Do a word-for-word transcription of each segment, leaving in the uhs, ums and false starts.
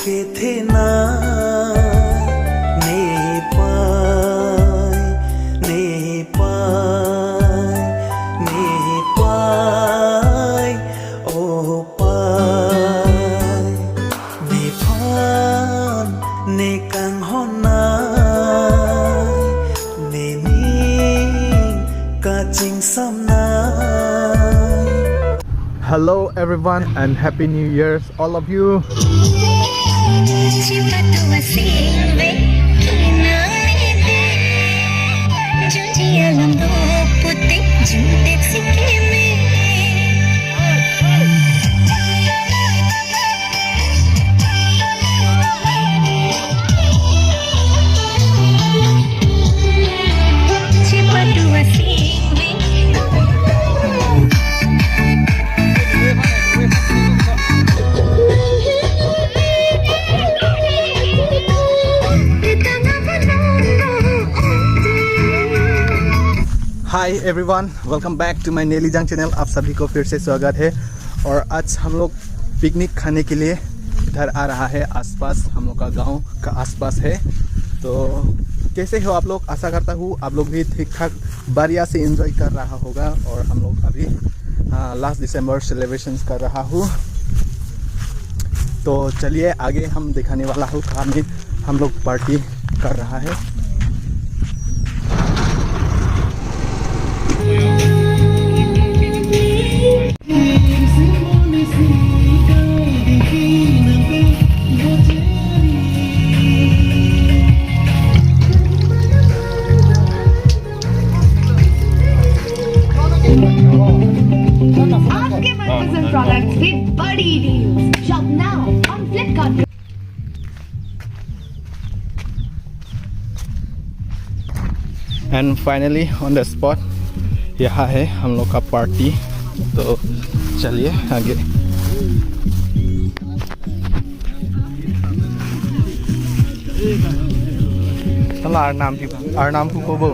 Thena, ne pai, ne pai, ne pai, o pai. Nephan ne kanghon nai, nening kachingsam nai. Hello everyone and Happy New Year's all of you. Hi everyone, welcome back to my Nelijang channel। आप सभी को फिर से स्वागत है। और आज हम लोग पिकनिक खाने के लिए इधर आ रहा है, आसपास, हम लोग का गांव का आसपास है। तो कैसे हो आप लोग? आशा करता हूँ आप लोग भी ठीक ठाक बढ़िया से एंजॉय कर रहा होगा। और हम लोग अभी, हाँ, लास्ट दिसंबर सेलिब्रेशंस कर रहा हूँ। तो चलिए आगे हम दिखाने वाला हूँ कहाँ में हम लोग पार्टी कर रहा है। आपके मनपसंद प्रोडक्ट्स पे बड़ी deals. Shop now on Flipkart. And finally on the spot, यहाँ है हम लोग का पार्टी। तो चलिए आगे। Tala Arnam pi, Arnam pu kobo.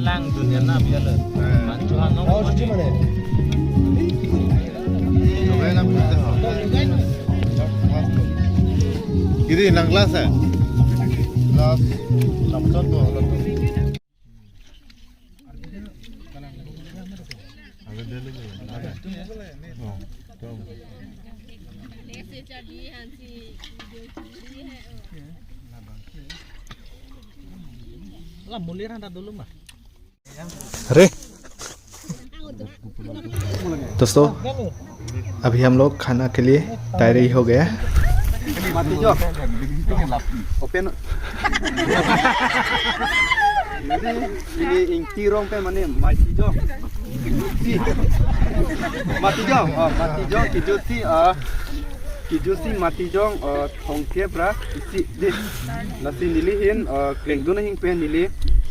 Lang dunia na biar le. Mancuhan no. Iri nang glass eh? Glass. Nang contoh. Lah, mulir anda dulu, Mbak. अरे दोस्तों, अभी हम लोग खाना के लिए तैयारी हो गया। Mati jo. Open. Ini, ini ingti rong pe mane mati jo. Si. Mati jo. Oh, mati jo, kijo si, ah. Kejutsi Matijong, eh, thomkep ra isi dei. Lasi neli hin, eh, klengdun ahing pen neli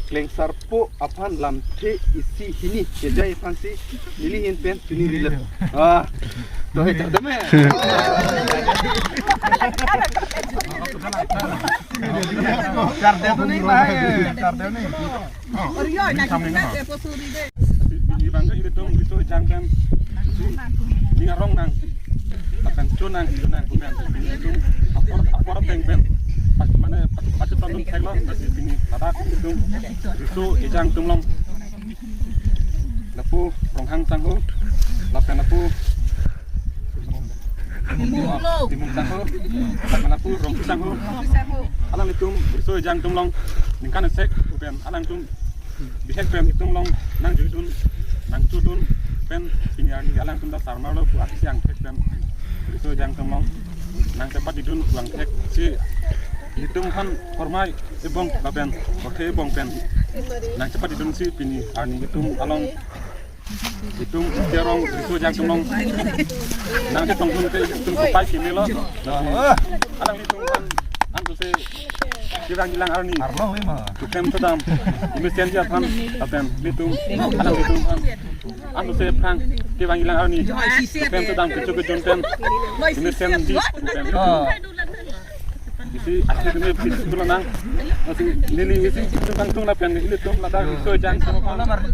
klengsarpo aphan lamthe isi hini kejai aphansi neli hin pen chini rilep. Ah, to he chardam he. Chardam to nahi, bhai, chardam nahi. Pini bang ke ilitum riso ejang pen ning arong nang, akan chun nang, chun nang, pen ilitum apor, apor ateng pen, mane, pachethon dun theklo, lasi pini ladak ilitum riso ejang atum along. Lapu Ronghang sangho, lapen lapu Timung sangho, lapen lapu Rongpi sangho. Alanglitum riso ejang atum along ningkan esek pen alangtum bihek pen itum along nangjuidun, nangchudun pen pini arni alangtum ta sarmar lo pu aksi angthek pen riso ejang atum along nangchepatidun pu angthek si itum aphan kormai ebong lapen kothe ebong pen nangchepatidunsi pini arni itum along itum India arong riso ejang atum along nangchetongdun ke itum kopai keme lo. Alanglitum aphan antu se kevang kelang arni. Arlo lima. Tukem sedam. Imesen ji aphan lapen ilitum alanglitum aphan antu se aphrang kevang kelang arni. Tukem sedam kecho kejun pen imesen ji pen. Oh. Isi akhir ini isi tulang nang. Masih neli isi tukang tung lapen ilitum ladak riso ejang atum aphan.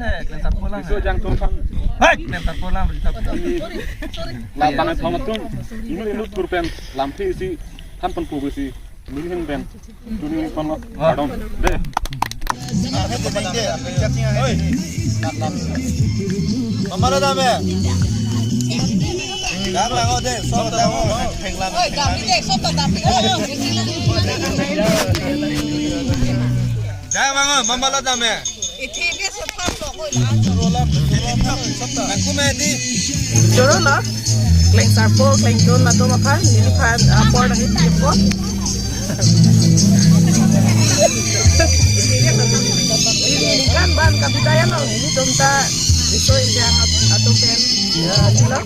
Riso ejang atum aphan. Hai, neta pola berita. Ini lapan atum atum. Ini inut kurpen lamthe isi than ponpo isi. Neli hin pen. Tuni pon lo. Pardon. Dei. Mama la dam he. Dam lang o dei, sob dam o. Thenglam. Oi, dam dei, sob dam. Dam lang o, mama la dam he. Ithi ke sob dam lo, oi, la. Aku medi. Joro lo. Klengsarpo, klengdun latum aphan, neliphan, ah, apor nangkepi apot. Ningkan ban kapitaya lo, nelitum ta riso ejang at-, atum pen, eh, chilo.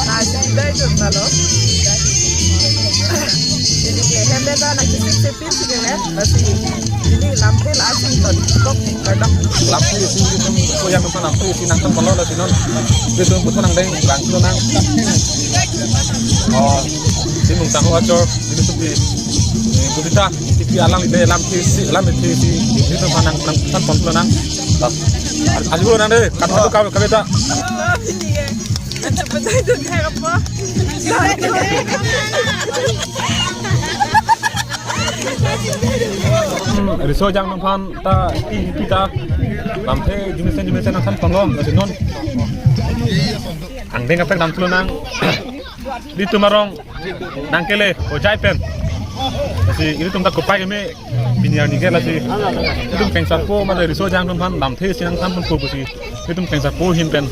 Na, sida itu ta lo. Neli ke hem beta na kisik sipin sih ke, lasi neli lamthe la asin ton, kok, kardom. Lamthe isi itum ko yang nonton lamthe isi nangthan ponlo lasi non. Itum puthot nangdeng, langthu nang. Oh, Timung sangho achor, ini tupi. Eh, budita, tipi alanglide lamthe isi, lamthe isi, itum nang, nangthan ponlo nang. Aju nang dei, kata tu kami, kami ta. Hmm, riso ejang atum aphan ta i kita lamthe jumisen jumisen nangthan ponlo, lasi non. Angdeng kaprek damthu nang. Ilitum arong nangkele, ojai pen. Lasi ilitum ta kopai keme, pini arni ke lasi. Itum klengsarpo, mate riso ejang atum aphan lamthe isi nangthan ponpo pusi. Itum klengsarpo ahin pen.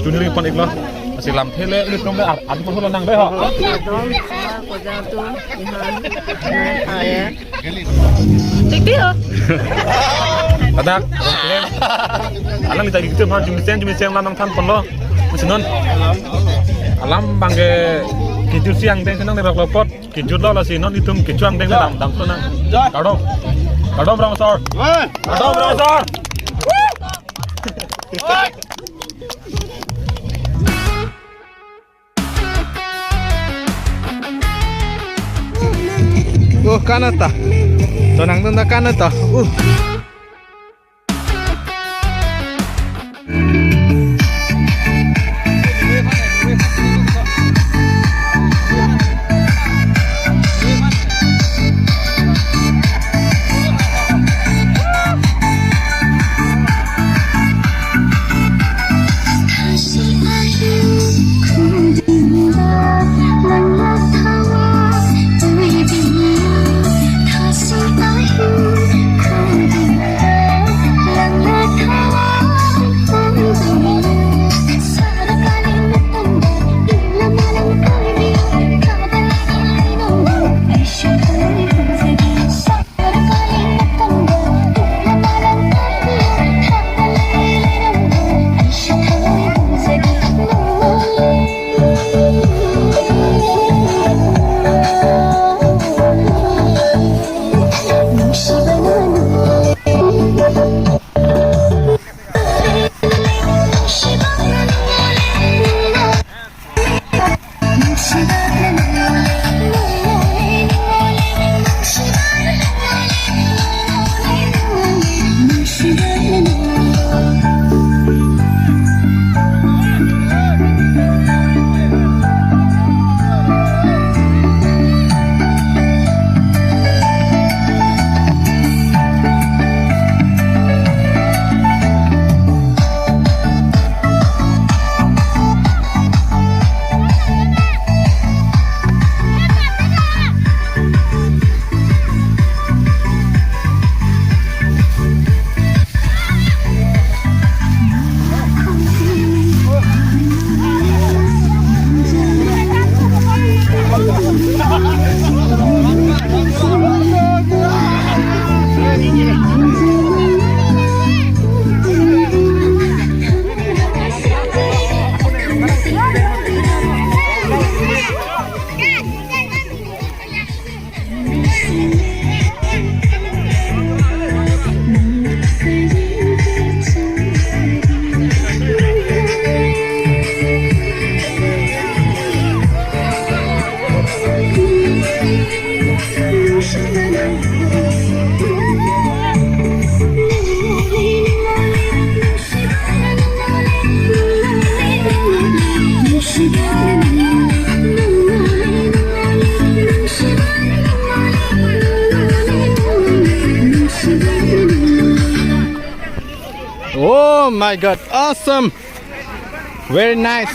Chunri pon iklo. Lasi lamthe le, ilitum le ar-, adu pon lo nang dei ho. Kardom, sa ko jang atum, ihan. Aye. Tik tik o. Ladak, alanglitum ta itum aphan jumisen jumisen alam nangthan ponlo. Lasi non. Alam abang ke kejutsi angdeng si nangnerok lo apot. Kejut lo lasi non itum kecho angdeng dam, damthu nang. Kardom. Kardom Rong Asor. Kardom Rong Asor. Oh, kanata. Tonang tunda kanata. Uh. Oh my God, awesome. Very nice.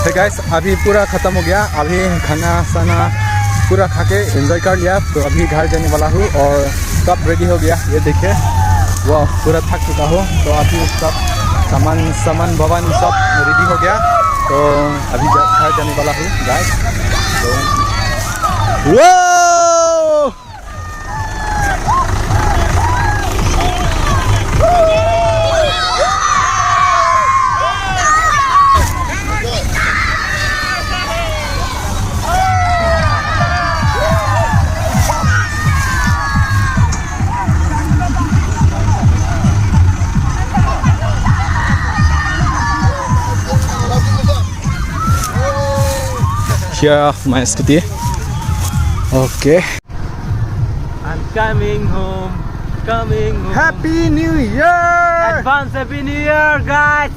Hey guys, अभी पूरा खत्म हो गया। अभी खाना साना पूरा खा के एंजॉय कर लिया, तो अभी घर जाने वाला हूँ और सब रेडी हो गया। ये देखिए, वाह, पूरा थक चुका हूँ। तो अभी सब सामान, सामान भवन सब रेडी हो गया, तो अभी जा, घर जाने वाला हूँ गाइस। तो वाह! Here my scooty. Okay. I'm coming home, coming home. Happy New Year! Advance Happy New Year, guys!